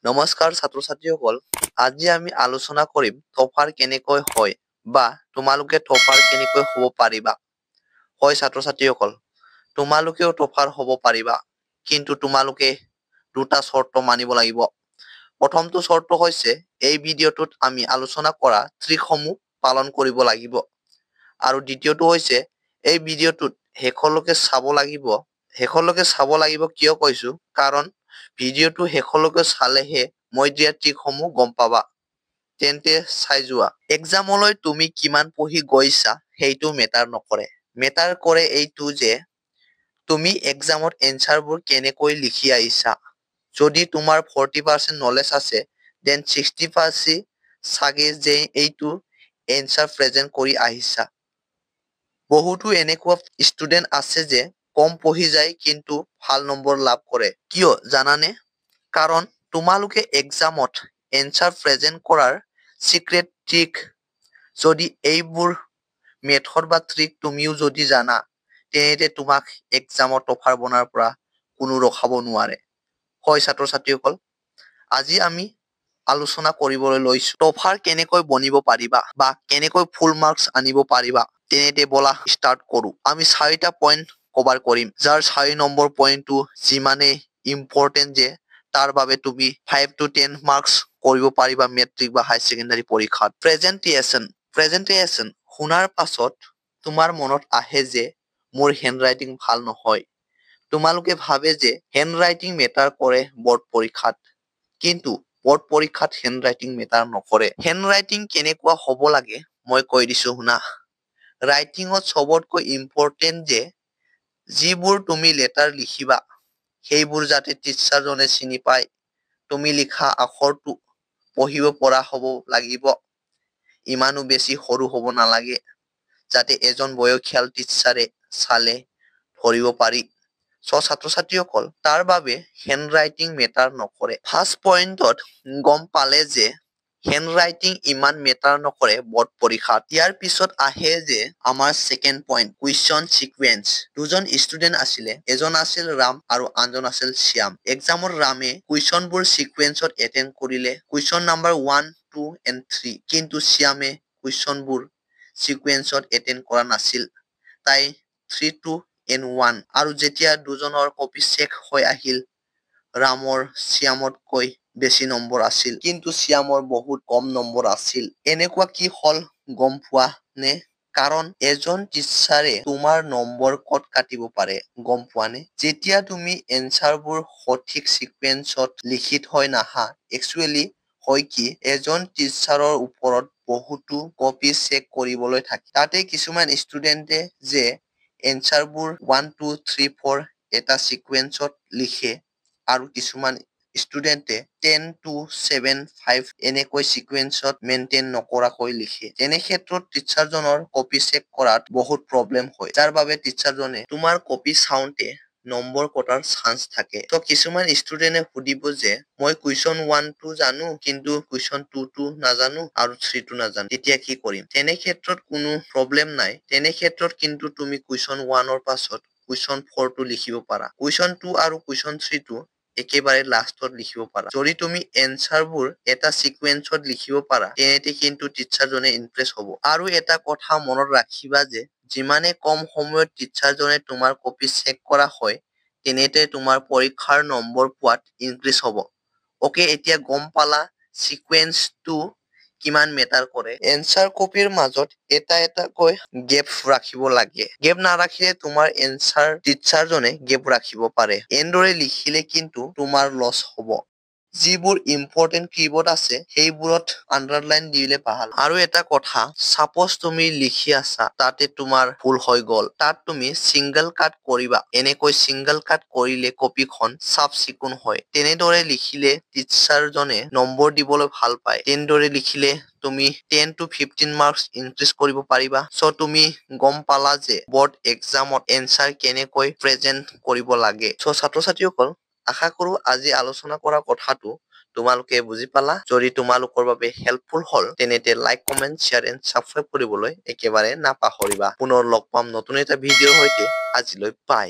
নমস্কাৰ ছাত্ৰ-ছাত্ৰীসকল, আজি আমি আলোচনা কৰিম টপাৰ কেনেকৈ হয় বা তোমালোকে টপাৰ কেনেকৈ হ'ব পাৰিবা। হয় ছাত্ৰ-ছাত্ৰীসকল, তোমালোকেও টপাৰ হ'ব পাৰিবা, কিন্তু তোমালোকে দুটা চৰ্ত মানিব লাগিব। প্ৰথমটো চৰ্ত হৈছে এই ভিডিঅ'টোত আমি আলোচনা কৰা ট্ৰিকসমূহ পালন কৰিব লাগিব আৰু দ্বিতীয়টো হৈছে এই ভিডিঅ'টোত শেষলৈকে চাব লাগিব। শেষলৈকে চাব লাগিব কিয় কৈছো? কাৰণ ভিডিঅ'টো শেষলৈকে চালেহে মই দিয়া ট্ৰিকসমূহ গম পাবা। তেন্তে চাই যোৱা। এক্সামলৈ তুমি কিমান পঢ়ি গৈছা, সেইটো মেটাৰ নকৰে। মেটাৰ কৰে এইটো যে তুমি এক্সামত এনচাৰবোৰ কেনেকৈ লিখি আহিছা। যদি তোমাৰ 40% নলেজ আছে, then 60% চাগে যে এইটো এনচাৰ প্ৰেজেণ্ট কৰি আহিছা। বহুতো এনেকুৱা ষ্টুডেণ্ট আছে যে কম পঢ়ি যায়, কিন্তু ভাল নম্বৰ লাভ কৰে। কিয় জানানে? কাৰণ তোমালোকে এক্সামত এনচাৰ প্ৰেজেণ্ট কৰাৰ চিক্ৰেট ট্ৰিক যদি, এইবোৰ মেথড বা ট্ৰিক তুমিও যদি জানা, তেন্তে তোমাক এক্সামত টপাৰ বনাৰ পৰা কোনো ৰখাব নোৱাৰে। হয় ছাত্ৰ ছাত্ৰীসকল, আজি আমি আলোচনা কৰিবলৈ লৈছো টপাৰ কেনেকৈ বনিব পাৰিবা বা কেনেকৈ ফুল মাৰ্কছ আনিব পাৰিবা। তেন্তে বলা, ষ্টাৰ্ট কৰো। আমি চাৰিটা পইণ্ট কভাৰ কৰিম, যাৰ 4 নম্বৰ পইণ্টটো যিমানেই ইম্পৰ্টেণ্ট যে তাৰ বাবে তুমি 5 টু 10 মাৰ্কছ কৰিব পাৰিবা মেট্ৰিক বা হাই ছেকেণ্ডাৰী পৰীক্ষাত। প্ৰেজেণ্টেশ্যন। প্ৰেজেণ্টেশ্যন শুনাৰ পাছত তোমাৰ মনত আহে যে মোৰ হেণ্ড ৰাইটিং ভাল নহয়। তোমালোকে ভাবে যে হেণ্ড ৰাইটিং মেটাৰ কৰে বৰ্ড পৰীক্ষাত, কিন্তু বৰ্ড পৰীক্ষাত হেণ্ড ৰাইটিং মেটাৰ নকৰে। হেণ্ড ৰাইটিং কেনেকুৱা হ'ব লাগে, মই কৈ দিছো শুনা। ৰাইটিঙত চবতকৈ ইম্পৰ্টেণ্ট যে যিবোৰ তুমি লেটাৰ লিখিবা, সেইবোৰ যাতে টিচাৰজনে চিনি পায়। তুমি লিখা আখৰটো পঢ়িব পৰা হ'ব লাগিব। ইমানো বেছি সৰু হ'ব নালাগে যাতে এজন বয়সীয়াল টিচাৰে চালে ধৰিব পাৰি। চ' ছাত্ৰ ছাত্ৰীসকল, তাৰ বাবে হেণ্ড ৰাইটিং মেটাৰ নকৰে। ফাৰ্ষ্ট পইণ্টত গম পালে যে হেণ্ড ৰাইটিং ইমান মেটাৰ নকৰে বৰ্ড পৰীক্ষাত। ইয়াৰ পিছত আহে যে আমাৰ ছেকেণ্ড পইণ্ট, কুৱেশ্যন চিকুৱেঞ্চ। দুজন ষ্টুডেণ্ট আছিলে, এজন আছিল ৰাম আৰু আনজন আছিল শ্যাম। এক্সামত ৰামে কুৱেশ্যনবোৰ চিকুৱেঞ্চত এটেণ্ড কৰিলে, question number 1, 2 and 3। কিন্তু শ্যামে কুৱেশ্যনবোৰ চিকুৱেঞ্চত এটেণ্ড কৰা নাছিল, তাই 3, 2 এণ্ড 1। আৰু যেতিয়া দুজনৰ কপি চেক হৈ আহিল, ৰামৰ শ্যামতকৈ বেছি নম্বৰ আছিল, কিন্তু শ্যামৰ বহুত কম নম্বৰ আছিল। এনেকুৱা কি হল গম পোৱা নে? কাৰণ এজন টিচাৰে তোমাৰ নম্বৰ ক'ত কাটিব পাৰে গম পোৱা নে? যেতিয়া তুমি এনচাৰবোৰ সঠিক চিকুৱেঞ্চত লিখি থৈ নাহা। একচুৱেলি হয় কি, এজন টিচাৰৰ ওপৰত বহুতো কপি চেক কৰিবলৈ থাকে। তাতে কিছুমান ষ্টুডেণ্টে যে এনচাৰবোৰ 1, 2, 3, 4 এটা চিকুৱেঞ্চত লিখে আৰু কিছুমান ষ্টুডেণ্টে 10, 2, 7, 5 এনেকৈ চিকুৱেঞ্চত মেইনটেইন নকৰাকৈ লিখে। তেনে ক্ষেত্ৰত টিচাৰজনৰ কপি চেক কৰাত বহুত প্ৰব্লেম হয়, যাৰ বাবে টিচাৰজনে তোমাৰ কপি চাওঁতে নম্বৰ কটাৰ চান্স থাকে। ত কিছুমান ষ্টুডেণ্টে সুধিব যে মই কুৱেশ্যন ওৱানটো জানো, কিন্তু কুৱেশ্যন টুটো নাজানো আৰু থ্ৰীটো নাজানো, তেতিয়া কি কৰিম? তেনে ক্ষেত্ৰত কোনো প্ৰব্লেম নাই। তেনে ক্ষেত্ৰত কিন্তু তুমি কুৱেশ্যন ওৱানৰ পাছত কুৱেশ্যন ফ'ৰটো লিখিব পাৰা, কুৱেশ্যন টু আৰু কুৱেশ্যন থ্ৰীটো একেবাৰে লাষ্টত লিখিব পাৰা। যদি তুমি এনচাৰবোৰ এটা চিকুৱেঞ্চত লিখিব পাৰা, তেন্তে কিন্তু টিচাৰজনে ইমপ্ৰেছ হ'ব। আৰু এটা কথা মনত ৰাখিবা যে যিমানে কম সময়ত টিচাৰজনে তোমাৰ কপি চেক কৰা হয়, তেনেতে তোমাৰ পৰীক্ষাৰ নম্বৰ পোৱাত ইনক্ৰিজ হ'ব। অ'কে, এতিয়া গম পালা চিকুৱেঞ্চটো কিমান মেটাৰ কৰে। এনচাৰ কপিৰ মাজত এটা এটাকৈ গেপ ৰাখিব লাগে। গেপ নাৰাখিলে তোমাৰ এনচাৰ টিচাৰজনে গেপ ৰাখিব পাৰে। এনেদৰে লিখিলে কিন্তু তোমাৰ লছ হ'ব। যিবোৰ ইম্পৰ্টেণ্ট কিৱৰ্ড আছে, সেইবোৰত আণ্ডাৰলাইন দিলে ভাল। আৰু এটা কথা, চাপ'জ তুমি লিখি আছা, তাতে তোমাৰ ভুল হৈ গ'ল, তাত তুমি ছিংগল কাট কৰিবা। এনেকৈ ছিংগল কাট কৰিলে কপিখন চাফ চিকুণ হয়। তেনেদৰে লিখিলে টিচাৰজনে নম্বৰ দিবলৈ ভাল পায়। তেনেদৰে লিখিলে তুমি 10 টু 15 মাৰ্কছ ইনক্ৰিজ কৰিব পাৰিবা। চ' তুমি গম পালা যে বৰ্ড এক্সামত এনচাৰ কেনেকৈ প্ৰেজেণ্ট কৰিব লাগে। চ' ছাত্ৰ ছাত্ৰীসকল, আশা কৰো আজি আলোচনা কৰা কথাটো তোমালোকে বুজি পালা। যদি তোমালোকৰ বাবে হেল্পফুল হ'ল, তেন্তে like, comment, share and subscribe কৰিবলৈ একেবাৰে নাপাহৰিবা। পুনৰ লগ পাম নতুন এটা ভিডিঅ'ৰ সৈতে। আজিলৈ বাই।